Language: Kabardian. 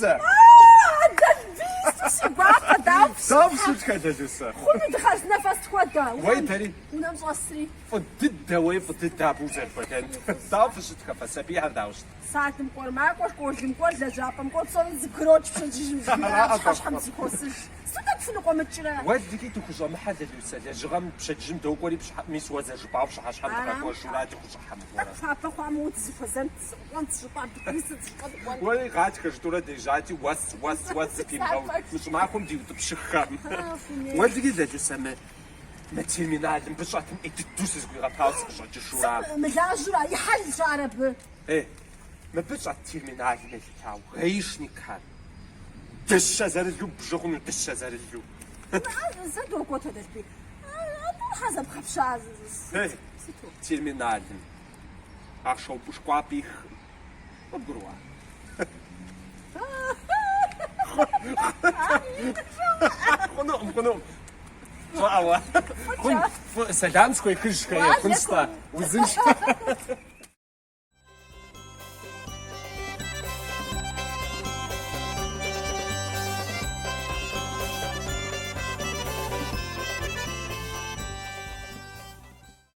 Лалусэ! А, Адэлбий, сыту си гуапэ, дауэ фыщытхэ? Дауэ фыщытхэ, Лалусэ? Хъуну дыхъарзынэ фэ сыт хуэдэ? Уей, дэри. Унэм щӏэсри. Фӏы дыдэ, уей, фӏы дыдэ абы узэрыхуэдэнт. Дауэ фыщытхэ фэ, сабийхэр дауэ щыт? Садым кӏуэр макӏуэ, школым кӏуэр, лэжьапӏэм кӏуэр, псоми зэбгрокӏ пщэдджыжьым жиӏэрэ, пщыхьэщхьэм зэхуосыж. Сыту тӏэкӏу фыныкъуэмыкӏрэ? Уэлэхьи, дыхущӏэмыхьэ, Лалусэ, лэжьыгъэм пщэдджыжьым докӏуэри, мис уэ зэрыжыпӏауэ пщыхьэщхьэм дыкъэкӏуэжурэ дыхущӏыхьэ мыгъуэрэ. Тӏэкӏу хуабэ хъуамэ, уэ дызэхуэзэнт, дызэӏущӏэнт, зыщӏыпӏэ абы дыкӏуэни, сыт зыщӏыпӏэ дыкӏуэн? Уэри гъатхэ жытӏэурэ дежьати, уэс, уэс, уэс зэпимыгъэу, мы щӏымахуэм диутӏыпщыххэм. Уэлэхьи, Лалусэ, мы мы терминалым мыбы щӏэтым ӏей дыдэу сызыгуигъэпауэ сыкъыщӏэкӏыжура? Сыт мылажьэура? И хьэлщ ар абы. Эй, мыбы щӏэт терминалым елъытауэ, гаишникхэр дыщэ зэрылу ббжы хъуну, дыщэ зэрылу. Зэ догуэт, Адэлбий. Абы щхьэ зэбгъэпща Эй, сыту? терминалым ахъшэ упӏышкӏуа пӏихкъым. Къыбгурыӏуа? Хъунукъым, хъунукъым. Фӏыӏэуэ. Хъун, фӏы, сэлам схуехыжхэ, хъунщ-тӏэ, узыншэ.